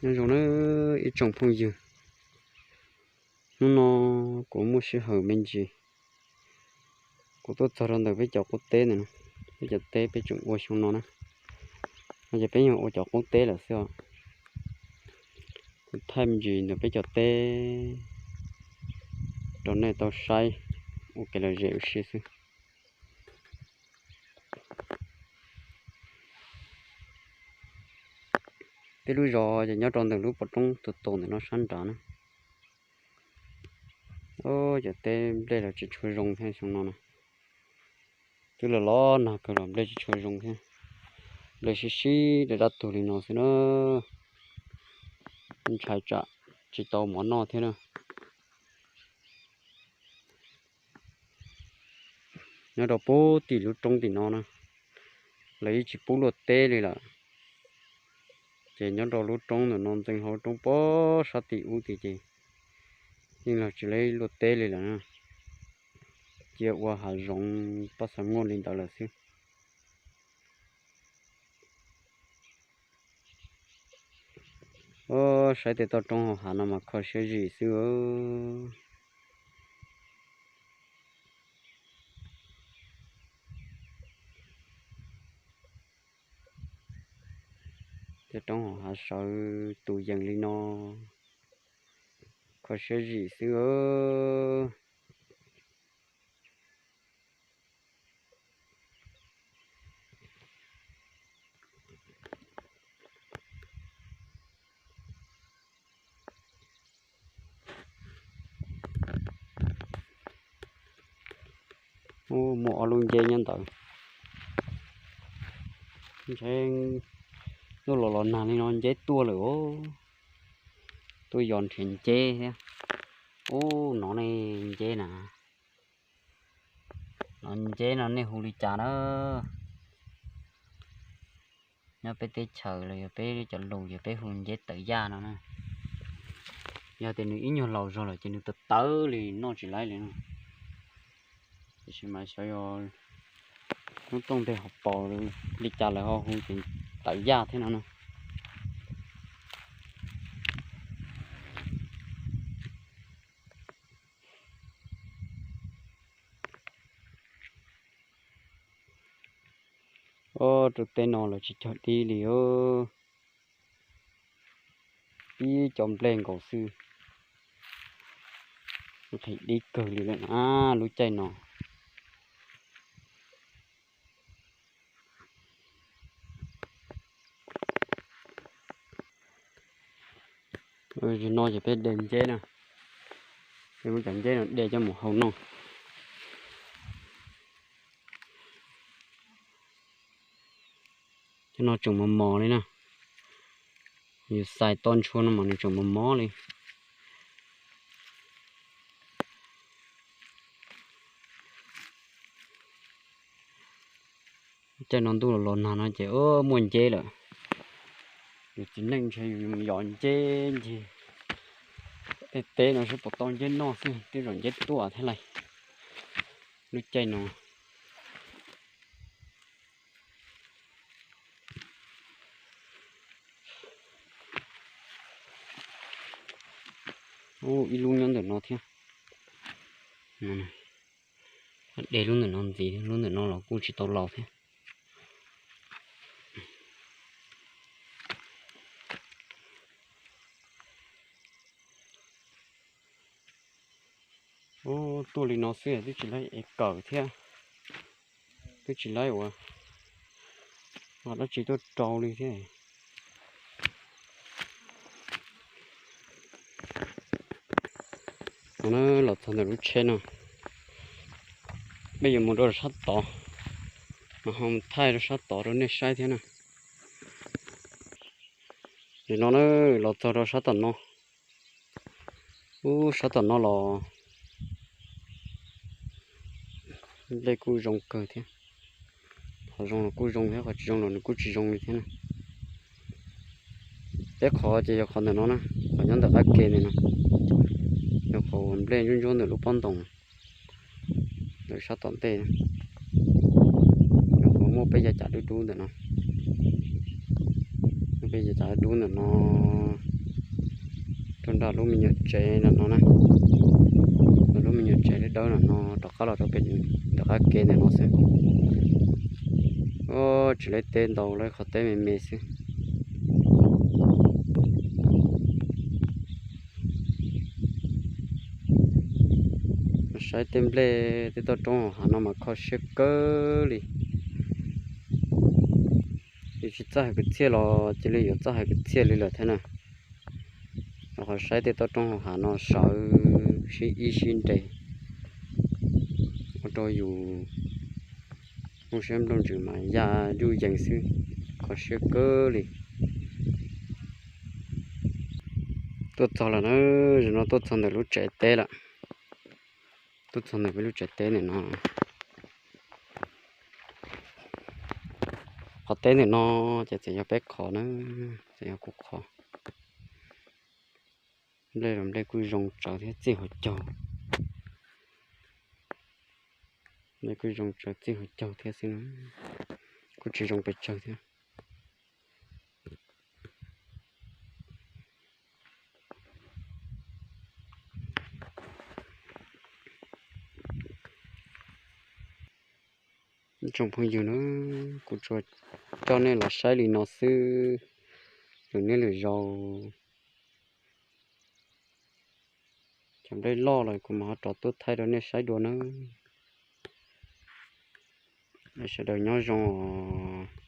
Nyob zoo na ib tsoom phooj ywg, hnub no kuv muaj sij hawm me ntsis, kuv tuaj txog rau ntawm peb cov qub teb ntawm no. Peb cov teb peb tseem ua xyoo no na, no ces peb yog ua cov qub teb lawm xwb os. Kuv thaij me ntsis ntawm peb cov teb rau nej tau saib ua kev lom zem ua si xwb. Peb lub zos ces nyob rau ntawm lub pov roob tus tus ntawm no sab nrad na. Cov teb nplej los tsis tshua zoo thiab xyoo no na. Twb los los nag kawg los nplej tsis tshua zoo thiab. Nplej sib sib daj dab tuag li no xwb na. Ntshai tsam tsis tau mov noj thiab na. Nyob rau pem tim lub roob tim no na, lawv yeej tsis pub luaj teb li lawm. Ces nyob rau lub roob ntawm no ntxeev hauv roob pem sab tim ub tim ces yeej los tsis laib luaj teb li lawm na. Cia ua hav zoov paj xav muaj li ntawd lawm xwb. Saib tej toj roob hauv hav no mas kho siab zim xwb. Tej roob hauv hav sawv tus yees li no, kho siab zim xwb. Muaj ob lub nceb nyob ntawd. Ntshe ntuj los los nag li no nceb tuaj lawm os. Tuaj yos nrhiav nceb thiab. Ub, no ne nceb na. No nceb no nej hu li cas na? Nyob peb teb chaws los yog peb cov lus yog peb hu nceb tawv yaj no na. Yog tias nws ib nyuag laus zog lawm ces nws tawv tawv li noj tsis laib li no. Tiam sis mas xyov yog lub rooj ntej ho pom li cas lawv ho hu ces tawv yaj thiab no na. Ob, rau tej no lawv tsis cog dib li os. Ib co nplej nkaus xwb, nqhis dib kawg li lawm na lub caij no. Zaum no ces peb de nceb na, peb muab cov nceb no de coj mus hau noj. Cov no tseem mos mos li na, yus xais toj ntshua no mas nws tseem mos mos li. Caij no ntuj los los nag no ces muaj nceb lawm. Yus txiv neej ntshe yus mus yos nceb ncig tej teb no seb puas tau nceb noj xwb, tej zaum nceb tuaj thiab lauj. Lub caij no ib lub nyob ntawm no thiab. De lub ntawm no ntxiv, lub ntawm no los kuj tsis tau laus thiab. Ub, tuaj li no xwb twb tsis laib ev kawm thiab, twb tsis laib ua dab tsi tuaj rau li thiab. No na, los txog ntawm lub tsheb no, peb yuav mus rau sab tod, mas ho mus thaij rau sab tod rau nej saib thiab na. Nim no na, los txog rau sab tom no, ub, sab tom no los nplej kuj zoo kawg thiab. Qhov zoo los kuj zoo thiab, qhov tsis zoo los nws kuj tsis zoo li thiab na. Peb qhov ces yog qhov ntawm no na, qhov nyob ntawm qab ke ntawm no, yog qhov uas nplej ntsuab ntsuab ntawm lub pob ntoos ntawm sab tom ntej, yog qhov muaj peb yav cav dub dub ntawm no, muaj peb yav cav dub dub ntawm no. Nram lub me nyuam tsev no na, lub me nyuam tsev dawb dawb no no rov qab los rau pem, rov qab kev ntawm no xwb. Tsis lawv teb ntau, lawv qhov teb me me xwb. Saib tej nplej tej toj roob hauv hav no mas kho siab kawg li. Yus tsis txawj hais kwv txhiaj los cia li yuav txawj hais kwv txhiaj li lawm thiab na. Rau qhov saib tej toj roob hauv hav no sawv sib ib sib nres, ua rau yus lub siab nplooj ntsws mas ya nruj yees xwb, kho siab kawg li. Tuaj txog lawm na, zaum no tuaj txog ntawm lub tsev teb lawm. Tuaj txog ntawm peb lub tsev teb ntawm no. Qhov teb ntawm no ces tseem yog peb qhov na, tseem yog kuv qhov. Nplej los nplej kuj zoo tsawv thiab txij hauv caug. Nplej kuj zoo tsawv txij hauv caug thiab xwb na, kuj tsis zoo pes tsawg thiab. Tsoom phooj ywg na, kuv tsuas coj nej los saib li no xwb, lwm hnub lwm zaus cov nplej loj lawm kuv mam ho rov tuaj thaij rau nej saib dua nawb. Sawv daws nyob zoo os.